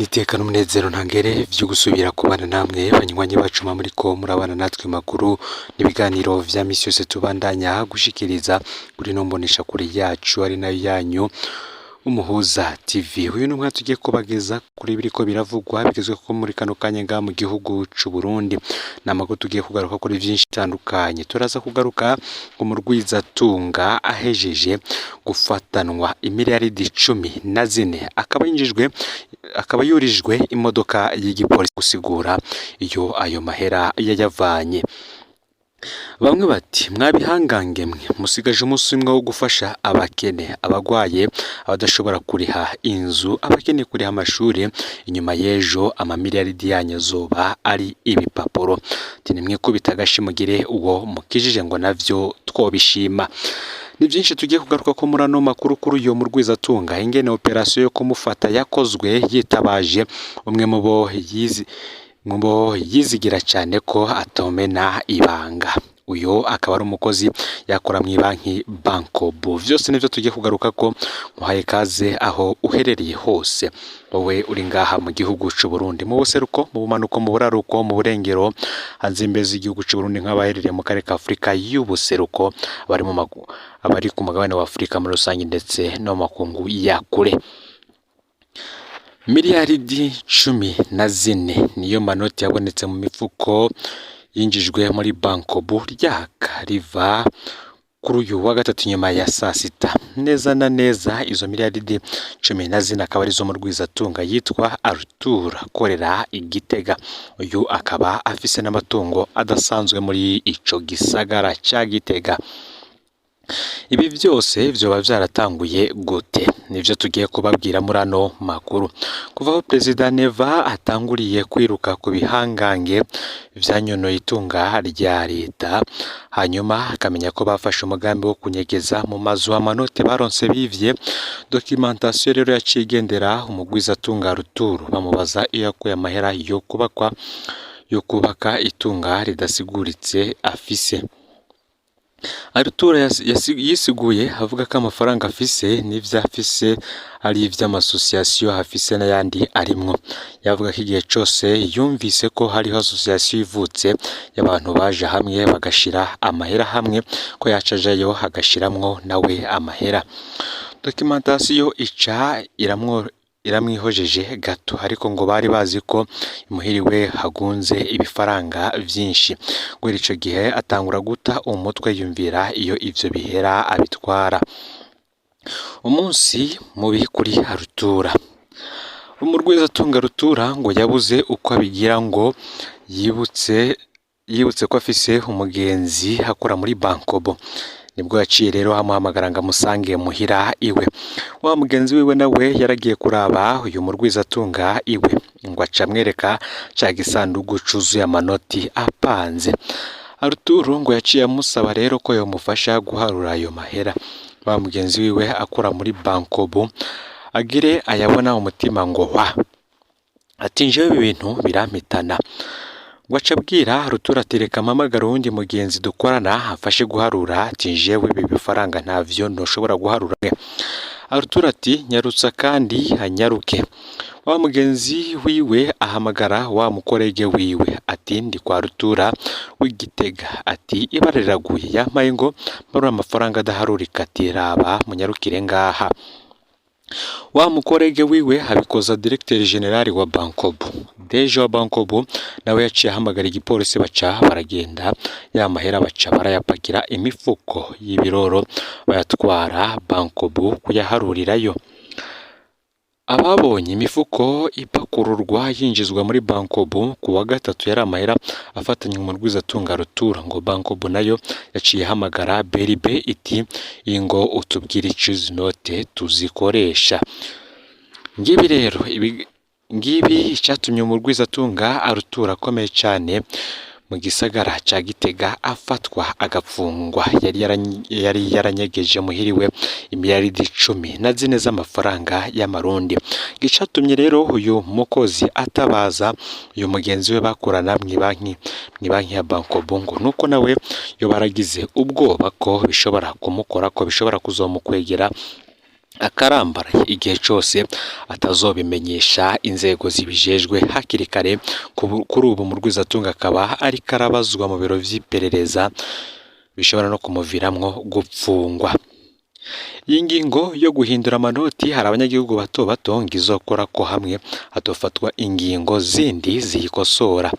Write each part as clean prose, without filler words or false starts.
N'iteka n'umunezero ntangere vyo gusubira kubana namwe banywanyi bacu muba muriko murabana natwe makuru n'ibiganiro vya misi yose tubandanya gushikiriza kuri ino mboneshakure yacu ari nayo yanyu Umuhuza TV. Uyu ni umwanya tugiye kubageza kuri biriko biravugwa bigezweho muri kano kanya ngaha mu gihugu c'u Burundi. Ni amakuru tugiye kugaruka kuri vyinshi bitandukanye. Turaza kugaruka ku murwizatunga ahejeje gufatanwa imiliyaridi 14, akaba yinjijwe, akaba yurijwe imodoka y'igipolisi gusigura iyo ayo mahera yayavanye. Bamwe bati: "Mwabihangange mwe, musigaje umunsi umwe wo gufasha abakene, abagwaye, abadashobora kuriha inzu, abakeneye kuriha amashuri. Inyuma y'ejo amamiliyaridi yanyu azoba ari ibipapuro." Ati: "Nimwikubita agashi mugire uwo mukijije ngo navyo twobishima." Ni byinshi tugiye kugaruka ko muri ano makuru kuri uyu murwizatunga, ingene operasiyo yo kumufata yakozwe yitabaje umwe mu bo yizigira cyane ko atomena ibanga. Uyu akaba ari umukozi yakora mu banki Bancobu. Vyose nivyo tugiye kugaruka ko. Muhaye kaze aho uherereye hose, wowe uri ngaha mu gihugu c'u Burundi, mu buseruko, mu bumanuko, mu buraruko, mu burengero, hanze imbibe z'igihugu c'u Burundi, nk'abaherereye mu karere ka Afurika y'ubuseruko, abari mu magu, abari ku mugabane wa Afurika muri rusange, ndetse no mu makungu ya kure. Miliyaridi 14 niyo manoti yabonetse mu mifuko yinjijwe muri Bancobu ryaka riva kuri uyu wa gatatu nyuma ya saa sita neza na neza. Izo miliyaridi 14 akaba arizo murwizatunga yitwa Arthur akorera i Gitega. Uyu akaba afise n'amatungo adasanzwe muri ico gisagara ca Gitega. Ibi vyose vyoba vyaratanguye gute? Nivyo tugiye kubabwira muri ano makuru. Kuva aho Perezida Neva atanguriye kwiruka ku bihangange vyanyonoye itunga rya leta, hanyuma akamenya ko bafashe umugambi wo kunyegeza mu mazu amanote baronse bivye, documentation rero yaciye igendera umugwizatunga Ruturu, bamubaza iyo yakuye amahera yo kubaka itunga ridasiguritse afise. Arthur yisiguye avuga ko amafaranga afise n'ivyo afise ari ivy'amasosiyasiyo afise n'ayandi arimwo. Yavuga ko igihe cose yumvise ko hariho association ivutse y'abantu baje hamwe bagashira amahera hamwe, ko yaca ajayo agashiramwo nawe amahera. Documentation ica iramwihojeje gato, ariko ngo bari bazi ko imuhira iwe hagunze ibifaranga vyinshi. Guhera ico gihe atangura guta umutwe, yumvira iyo ivyo bihera abitwara. Umunsi mubi kuri Rutura. Umurwizatunga Rutura ngo yabuze uko abigira, ngo yibutse ko afise umugenzi akora muri Bancobu. Nibwo yaciye rero amuhamagara ngo amusange muhira iwe. Wa mugenzi wiwe nawe yaragiye kuraba uyu murwizatunga iwe, ngo aca amwereka ca gisandugu cuzuye amanoti apanze. Arthur ngo yaciye amusaba rero ko yomufasha guharura ayo mahera. Wa mugenzi wiwe akora muri Bancobu agire ayabona, umutima ngo wa, ati: "Jewe ibi bintu birampitana." Ngo aca abwira Rutura ati: "Reka mpamagare uwundi mugenzi dukorana amfashe guharura," ati: "Jewe ibi bifaranga ntavyo ntoshobora guharura." Arthur ati: "Nyarutsa kandi anyaruke." Wa mugenzi wiwe ahamagara wa mukorege wiwe ati: "Ndi kwa Rutura w'Igitega," ati: "Ibara riraguye, yampaye ngo mbarure amafaranga adaharurika," ati: "Raba munyarukire ngaha." Wa mukorege wiwe abikoza directeur général wa Bancobu. DG wa Bancobu nawe yaciye ahamagara igipolisi, baca baragenda, ya mahera baca barayapakira imifuko y'ibiroro, bayatwara Bancobu kuyaharurirayo. Ababonye imifuko ipakururwa yinjizwa muri Bancobu ku wa gatatu yari amahera afatanywe umurwizatunga Rutura. Ngo Bancobu nayo yaciye ihamagara BRB iti: "Ingo utubwire ico izi note tuzikoresha." Ngibi rero ngibi icatumye umurwizatunga Arutura akomeye cane mu gisagara ca Gitega afatwa agapfungwa. Yari yaranyegeje muhiriwe imiliyaridi 14 z'amafaranga y'amarundi. Icatumye rero uyu mukozi atabaza uyu mugenzi we bakorana mw'ibanki ya Bancobu, ngo nuko nawe yoba yaragize ubwoba ko bishobora kumukora, ko bishobora kuzomukwegera. akarambara igihe cose atazobimenyesha inzego zibijejwe hakiri kare. Kuri ubu Murwizatunga akaba ariko arabazwa mu biro vy'iperereza, bishobora no kumuviramwo gupfungwa. Iyi ngingo yo guhindura amanoti hari abanyagihugu bato bato ngo izokora ko hamwe hatofatwa ingingo zindi ziyikosora.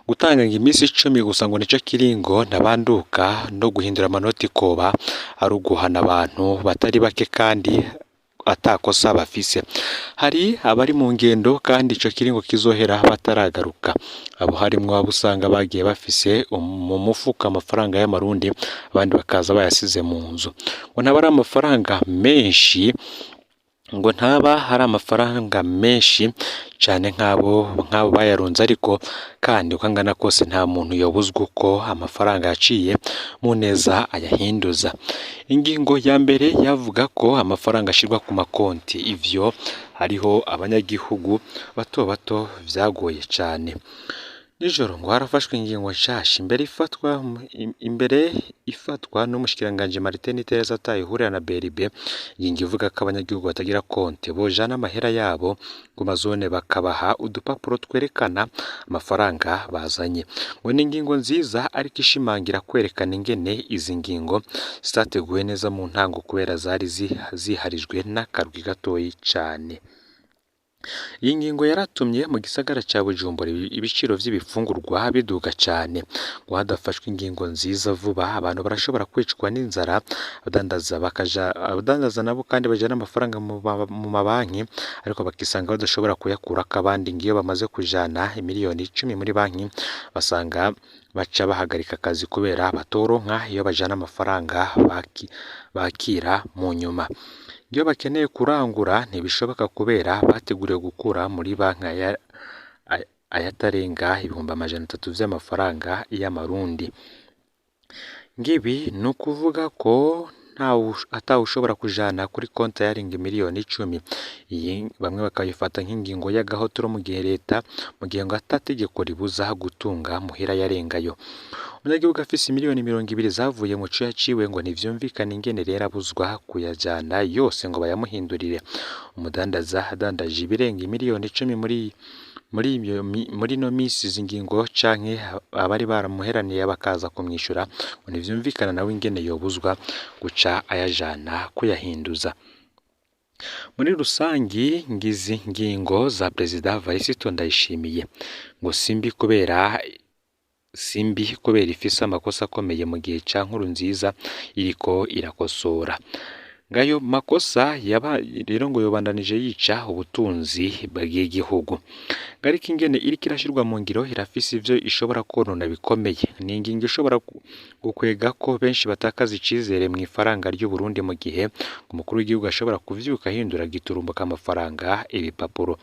Gutanga ngo iminsi 10 gusa ngo nico kiringo ntabanduka no guhindura amanoti koba ari uguhana abantu batari bake kandi atakosa bafise. Hari abari mu ngendo kandi ico kiringo kizohera bataragaruka. Abo harimwo abo usanga bagiye bafise mu mufuka amafaranga y'amarundi, abandi bakaza bayasize mu nzu. Ngo ntaba ari amafaranga menshi, ngo ntaba hari amafaranga menshi cane nk'abo bayarunze, ariko kandi uko angana kose nta muntu yobuzwa uko amafaranga yaciye mu neza ayahinduza. Ingingo ya mbere yavuga ko amafaranga ashirwa ku makonti, ivyo hariho abanyagihugu bato bato vyagoye cane. Nijoro ngo harafashwe ingingo nshasha imbere ifatwa n'umushikiranganji Martin Tereza atayihurira na BRB, ingingo ivuga ko abanyagihugu batagira konte bojana amahera yabo ku mazone bakabaha udupapuro twerekana amafaranga bazanye. Ngo ni ingingo nziza ariko ishimangira kwerekana ingene izi ngingo zitateguwe neza mu ntango kubera zari ziharijwe n'akarwi gatoyi cane. Iyi ngingo yaratumye mu gisagara ca Bujumbura ibiciro vy'ibifungurwa biduga cane. Ngo hadafashwe ingingo nziza vuba abantu barashobora kwicwa n'inzara, abadandaza nabo kandi bajana amafaranga mu mabanki ariko bakisanga badashobora kuyakurako, abandi ngiyo bamaze kujana imiliyoni 10 muri banki basanga baca bahagarika akazi kubera batoronka iyo bajana amafaranga bakira mu nyuma. Iyo bakeneye kurangura ntibishoboka kubera bateguriwe gukura muri banki ayatarenga 300,000 vy'amafaranga y'amarundi. Ngibi ni ukuvuga ko atawushobora kujana kuri konti yarenga miliyoni 10. Iyi bamwe bakayifata nk'ingingo y'agahotoro mu gihe leta mu gihe ngo atategeko ribuza gutunga muhira yarengayo. Umunyagihugu afise miliyoni 20 zavuye mu co yaciwe ngo ntivyumvikana ingene rero abuzwa kuyajana yose ngo bayamuhindurire. Umudandaza adandaje ibirenga miliyoni 10 muri ino misi izi ngingo canke abari baramuheraniye bakaza kumwishura ngo ntivyumvikana nawe ingene yobuzwa guca ayajana kuyahinduza. Muri rusangi ngizi ngingo za Perezida Varisito Ndayishimiye ngo simbi kubera ifise amakosa akomeye mu gihe ca Nkurunziza iriko irakosora. Ngayo makosa yaba rero ngo yobandanije yica ubutunzi bw'igihugu. Ariko ingene iriko irashirwa mu ngiro irafise ivyo ishobora konona bikomeye. Ni ingingo ishobora gukwega ko benshi batakaza icizere mu ifaranga ry'u Burundi mu gihe umukuru w'igihugu ashobora kuvyuka ahindura giturumbuka amafaranga ibipapuro.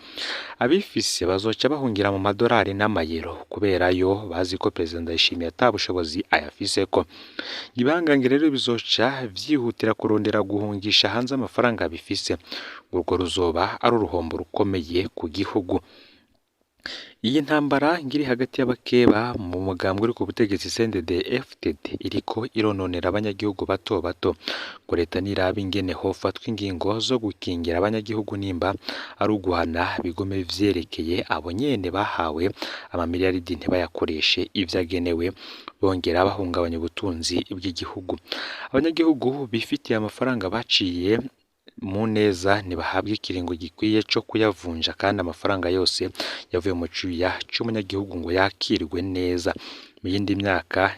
Abifise bazoca bahungira mu madorari n'amayero kubera yo bazi ko Perezida Ndayishimiye ata bushobozi ayafiseko. Ibihangange rero bizoca vyihutira kurondera guhungisha hanze amafaranga bifise. Urwo ruzoba ari uruhombo rukomeye ku gihugu. Iyi ntambara ngiri hagati y'abakeba mu mugambwe uri ku butegetsi CNDD-FDD iriko irononera abanyagihugu bato bato. Ngo leta niraba ingene hofatwa ingingo zo gukingira abanyagihugu nimba ari uguhana bigume vyerekeye abo nyene bahawe amamiliyaridi ntibayakoreshe ivyagenewe, bongera bahungabanya ubutunzi bw'igihugu. Abanyagihugu bifitiye amafaranga baciye mu neza ntibahabwa ikiringo gikwiye co kuyavunja kandi amafaranga yose yavuye mu cuya c'umunyagihugu ngo yakirwe neza. Mu yindi myaka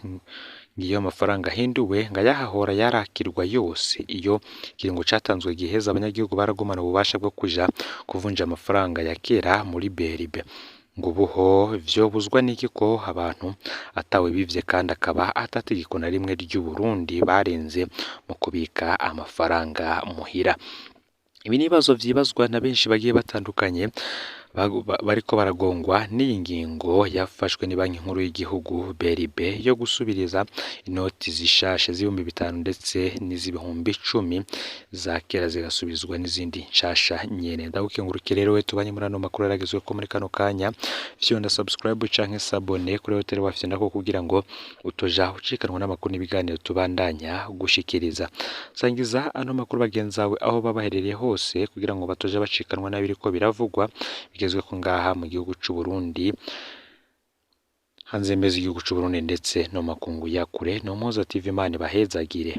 ngiyo amafaranga ahinduwe ngo ayahahora yarakirwa yose. Iyo ikiringo catanzwe giheze abanyagihugu baragumana ububasha bwo kuja kuvunja amafaranga ya kera muri BRB. Ngo ubuho vyobuzwa n'iki ko abantu atawe bivye kandi akaba atategeko na rimwe ry'u Burundi barenze mu kubika amafaranga muhira. Ibi ni ibibazo vyibazwa na benshi bagiye batandukanye bariko baragongwa n'iyi ngingo yafashwe ni banki nkuru y'igihugu BRB yo gusubiriza inoti zishasha z'ibihumbi 5 ndetse n'iz'ibihumbi 10 za kera, zigasubizwa n'izindi nshasha nyene. Ndagukengurukiye rero we tubanye muri ano makuru yaragezweko muri kano kanya. Fyonda subscribe canke s'abonner kuri hoteli wafyondako kugira ngo utoja ucikanwa n'amakuru n'ibiganiro tubandanya gushikiriza. Sangiza ano makuru bagenzi bawe aho baba baherereye hose kugira ngo batoja bacikanwa n'abiriko biravugwa bigezweko ngaha mu gihugu c'u Burundi, hanze y'imbibe z'igihugu c'u Burundi, ndetse no mu makungu ya kure. No Muhoza TV, Imana ibahezagire.